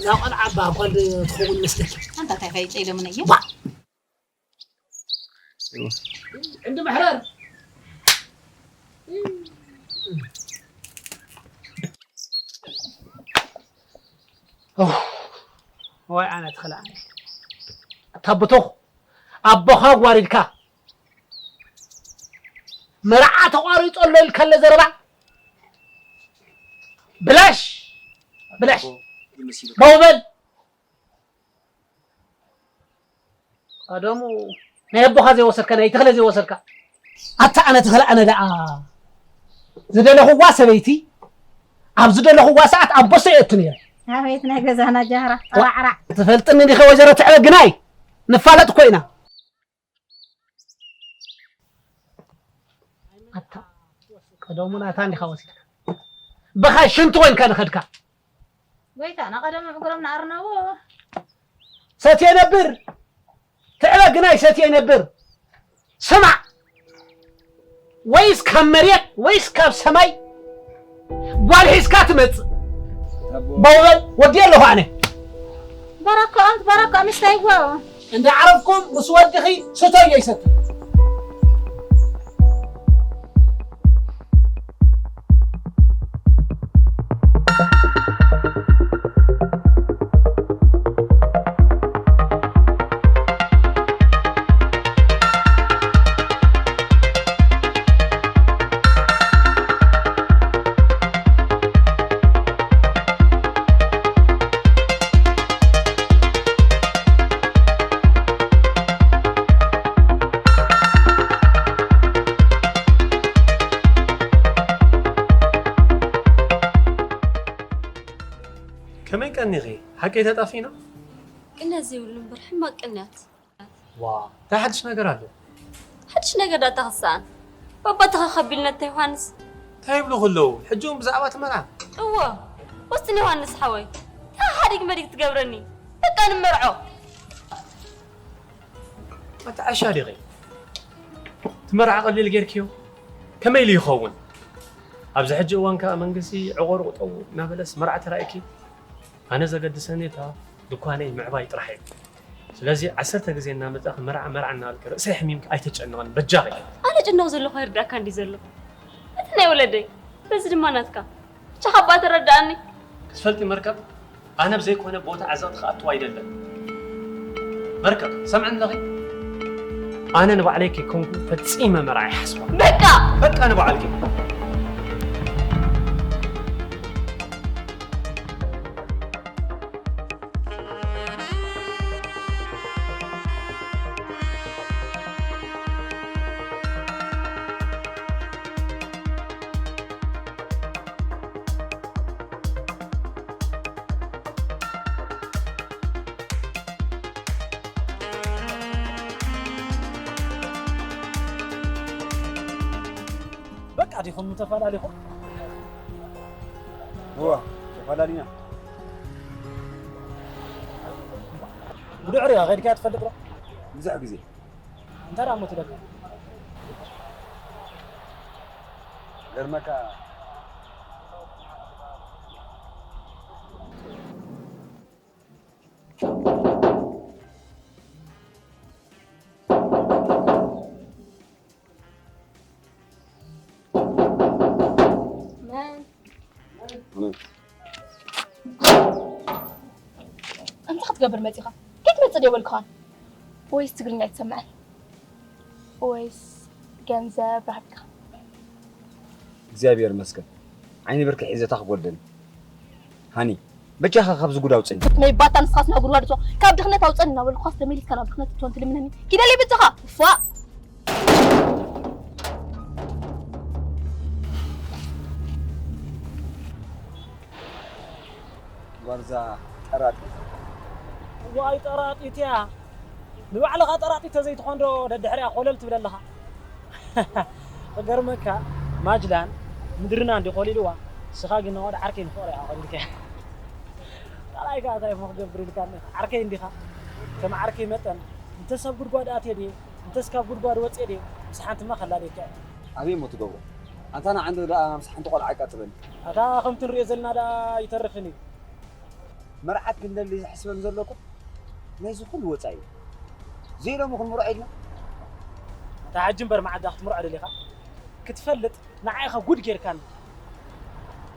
እዛ ቆልዓ እባ ጓል ትኸውን መስለኪ? ኣንታ እንታይ ፈሊጠ ኢሎምኒ እዮም? ዋ! እንዲ መሕረር። ኦህ፣ ወይ ኣነ ተኽለ ኣነ። ኣታ ብቱኽ ኣቦኻ ኣዋሪድካ። መርዓ ተቋሪጹ ኣሎ ኢልካ ኣሎ ዘረባ። ብላሽ፣ ብላሽ። ደው በል። ቀደሙ ናይ ኣቦኻ ዘይወሰድካ፣ ናይ ተኽለ ዘይወሰድካ። ኣታ ኣነ ተኽለ ኣነ ደኣ ዝደለኽዋ ሰበይቲ ኣብ ዝደለኽዋ ሰዓት ኣብ ቦርሳ የእቱ ነይረ። ኣቤት ናይ ገዛና ጃህራ፣ ጠራዕራዕ። ትፈልጥኒ ዲኸ ወይዘሮ ትዕበ ግናይ? ንፋለጥ እኮ ኢና። ኣታ ቀደሙ ናታ እንዲኻ ወሲድካ። ብኻይ ሽንቲ ኮይንካ ንኸድካ። ጎይታ፣ ናቐደም ዕግሮም ንኣርነዎ። ሰትየ ነብር። ትዕበ ግናይ ሰትየ ነብር። ስማዕ። ወይስ ካብ መሬት ወይስ ካብ ሰማይ ጓል ሒዝካ ትመጽእ? ኣቦ። በውበል ወዲ ኣለኹ ኣነ። በረኮም፣ በረኮም፣ ይስተይዎ። እንዳ ዓረፍኩም ምስ ወድኺ ስተዮ ይሰቲ። ከመይ ቀኒኺ? ሓቀይ ተጣፊና? ቅንያት ዘይብሉ እምበር ሕማቅ ቅንያት። ዋ፣ እንታይ ሓድሽ ነገር ኣሎ? ሓድሽ ነገር ዳታ ክሰኣን። ባባ ተኸኸቢልና እታ ዮሃንስ። እንታይ ይብሉ ከለዉ? ሕጂ እውን ብዛዕባ እቲ መርዓ? እወ፣ ወስን ዮሃንስ ሓወይ። እንታይ ሓዲግ መዲግ ትገብረኒ? በቃ ንመርዖ። ኣታ ዓሻ ዲኺ? እቲ መርዓ ቀሊል ጌርክዮ? ከመይ ኢሉ ይኸውን? ኣብዚ ሕጂ እዋን ከኣ መንግስቲ ዕቆሩ ቁጠቡ እናበለስ መርዓ ተራእኪ? ኣነ ዘገድሰኒ እታ ድኳነይ ምዕባይ ጥራሕ እዩ። ስለዚ ዓሰርተ ግዜ እናመጻኺ መርዓ መርዓ እናበልኪ ርእሰይ ኣሕሚምኪ ኣይተጨንቕኒ በጃኺ። ኣነ ጭነቕ ዘለኹ ኣይርዳእካ እንዲ ዘሎ። እቲ ናይ ወለደይ፣ በዚ ድማ ናትካ። ብቻኻ እባ ተረዳኣኒ። ክትፈልጢ መርከብ፣ ኣነ ብዘይኮነ ቦታ ዓዘቕቲ ክኣትዋ ኣይደለን። መርከብ፣ ሰምዕኒ ኣለኺ? ኣነ ንባዕለይ ከይኮንኩ ፈጺመ መርዓ ኣይሓስቦን። በቃ! በቃ ንባዕልኪ። በቃ ዲኹም ተፈላለኹም? እዋ፣ ተፈላለና። ብድዕሪያ ኸይድካ ትፈልጥ ዶ? ብዙሕ ግዜ። እንታይ ደኣ እሞ ትደሊ? ገርመካ። መን? ኣነ። እንታይ ክትገብር መጺኻ? ከይትመጽእ ዶ የበልኩኻን? ወይስ ትግርኛ ኣይትሰምዕን? ወይስ ገንዘብ ረኺብካ? እግዚኣብሔር ይመስገን። ዓይኒ ብርኪ ሒዘታ ክጎልደኒ። ሃኒ፣ በጃኻ ካብዚ ጉድ ኣውፅኒ። መይ ባታ ንስኻስ ናብ ጉድጓድ እቶ። ካብ ድኽነት ኣውፀኒ እናበልኩኻስ ተመሊስካ ናብ ድኽነት እቶ እንትልምነኒ። ኪደለይ በጃኻ። ፋእ! ጓልዛ ጠራጢት። ዋይ ጠራጢት እያ። ንባዕልኻ ጠራጢት ተዘይትኾን ዶ ደድሕሪኣ ኮለል ትብል ኣለኻ? ክገርመካ ማጅላን ምድርና እንዲ ኮሊልዋ፣ ንስኻ ግን ንወድ ዓርከይ ንፍቕሪ ኢኻ ኮሊልካያ። ካልኣይ ከኣ እንታይ እሞ ክገብር ኢልካኒ? ዓርከይ እንዲኻ። ከም ዓርከይ መጠን እንተስ ኣብ ጉድጓድ ኣትየ ድየ፣ እንተስ ካብ ጉድጓድ ወፅየ ድየ፣ ምስ ሓንቲማ ከላልየካ እየ። ኣበይ እሞ ትገብሮ? ኣንታ ንዓንዲ ደኣ ምስ ሓንቲ ቆልዓ ኣቃፅለኒ። ኣታ ከምቲ ንሪኦ ዘለና ደኣ ይተርፍን እዩ። መርዓት ክንደሊ ዝሕስበን ዘለኩ ነዚ ኩሉ ወጻኢ እዩ። ዘይሎምኹም ምርዖ ኢልና። እታ ሕጂ እምበር መዓዳ ክትምርዖ ደሊኻ ክትፈልጥ፣ ንዓኻ ጉድ ጌርካኒ።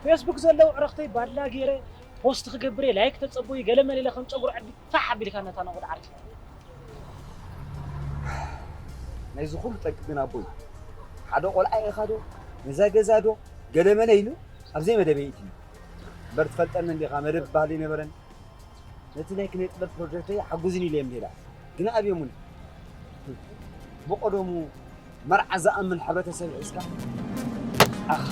ፌስቡክ ዘለዉ ዕረኽተይ ባድላ ገይረ ፖስት ክገብር እየ፣ ላይክ ተጸበዩ፣ ገለ መለ ኢለ ከም ጨጉሪ ዕዲ ፋሕ ኣቢልካ ነታ ነቑድ ዓርኪ። ናይዚ ኩሉ ጠንቂ ግን ኣቦይ ሓደ ቆልዓ ኢኻ ዶ ነዛ ገዛ ዶ ገለ መለ ኢሉ ኣብዘይ መደበይ ይእትኒ። እምበር ትፈልጠኒ እንዲኻ መደብ ባህሊ ይነበረን። ነቲ ናይ ክነ ጥበብ ፕሮጀክተይ ሓጉዝኒ ኢለ እየ ሜላ። ግን ኣብዮሙኒ። ብቐደሙ መርዓ ዝኣምን ሕብረተሰብ ሒዝካ። ኣኽ።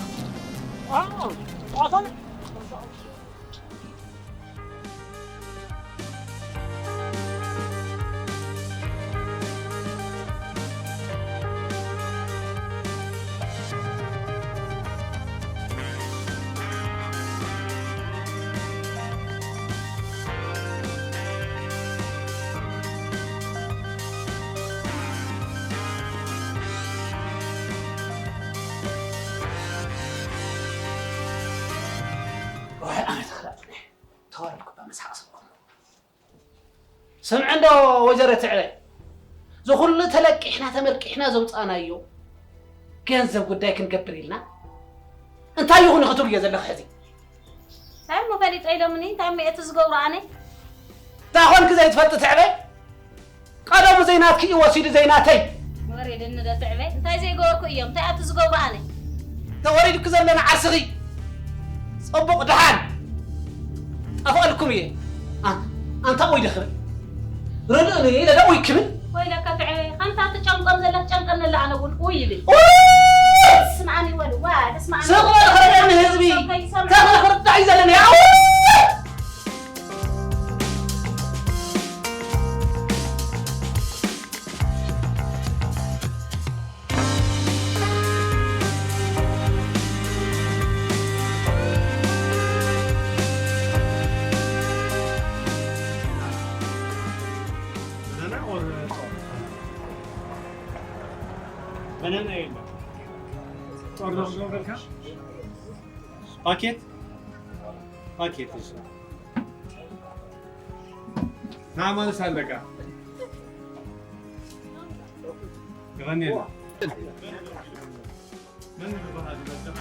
ሮሓ ኣነ ተኸላጥነ ተዋረድኩ እባ መስሓቕ ሰብኩም። ስምዒ እንዶ ወይዘሮ ትዕበ፣ እዚ ኩሉ ተለቂሕና ተመልቂሕና ዘውፃእናዮ ገንዘብ ጉዳይ ክንገብር ኢልና እንታይ ይኹን ክትብልዮ ዘለኺ ሕዚ? እንታይ እሞ ፈሊጠ ኢሎምኒ፣ እንታይ እሞ እቲ ዝገብሩ ኣነ? እንታይ ኾንኪ ዘይትፈልጢ ትዕበ? ቀደሙ ዘይናትኪ እዩ ወሲዱ ዘይናተይ። ወሬ ደንደ ትዕበ፣ እንታይ ዘይገበርኩ እዮም፣ እንታይ ኣቲ ዝገብሩ ኣነ? ተወሪዱኪ ዘሎ ንዓርስኺ። ጽቡቕ ደሓን ጠፍኣልኩም እየ። ኣ-፣ ኣንታ ወይ ደኽብል። ርድእኒ ኢለ ዶ ወይ ክብል? ወይለካ ትዕበ፣ ከምታ ትጨንቆም ዘለክ ጨንቀኒ ኣላ ኣነ እውን ውይ ይብል። ውይ! ስምዓኒ ወል፣ ዋ፣ ተስምዓኒ። ስቕ በል ክርዳእኒ ህዝቢ። ከይሰምዕ። ተኽሊ ክርዳእ እዩ ዘለኒ። ኣው! Banana or, uh, banana የለም። ኦርደር ኦርደር በልካ? ፓኬት? ፓኬት፣ እሺ። ና ማለት ኣለካ። ይቐንየልና። መን ዝበሃል ይመስል?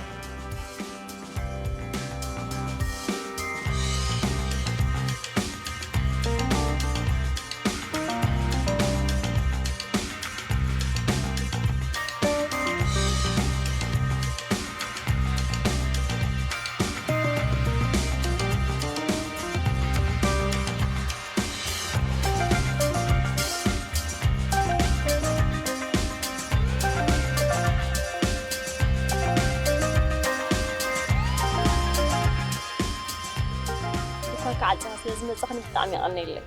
ድኳን ክዓጽኻ ስለ ዝመጻኽኒ ብጣዕሚ የቐንየለይ።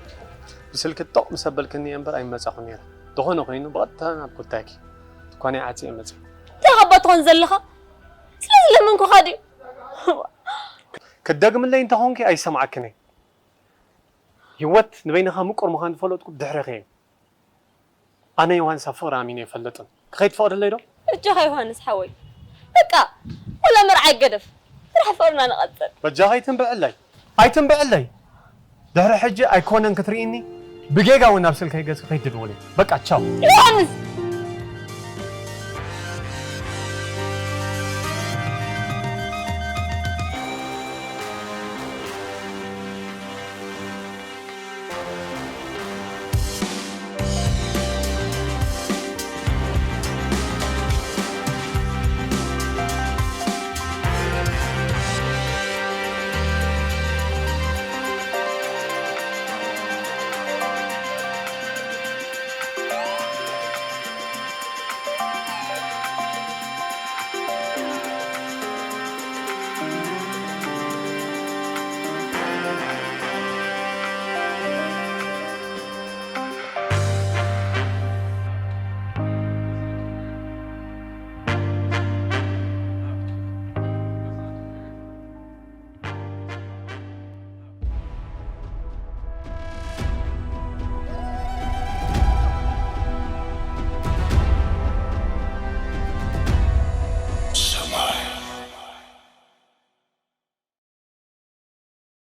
ብስልኪ ጦቕ ምስ ኣበልክኒ እየ እምበር ኣይመጻኹን ነይረ። ዝኾነ ኮይኑ ብቐጥታ ናብ ጉዳይኪ። ድኳነይ ዓጽየ መጽየ። እንታይ ካብ ትኾን ዘለኻ? ስለዝለመንኩኻ ድዩ? ክትደግምለይ እንተኾንኪ ኣይሰምዓክን እየ። ህይወት ንበይንኻ ምቁር ምዃን ዝፈለጥኩ ብድሕረኺ እየ። ኣነ ዮሃንስ ኣብ ፍቕሪ ኣሚነ ኣይፈልጥን። ክኸይድ ትፈቕድለይ ዶ? በጃኻ ዮሃንስ ሓወይ። በቃ፣ ወላ መርዓ ይገደፍ። ስራሕ ፍቕርና ንቐጽል። በጃኻ ኣይትንብዕለይ። ኣይትንብዕለይ። ድሕሪ ሕጂ ኣይኮነን ክትርእይኒ፣ ብጌጋ እውን ናብ ስልከይ ገጽ ከይትድውሊ። በቃ፣ ቻው። ዮሃንስ!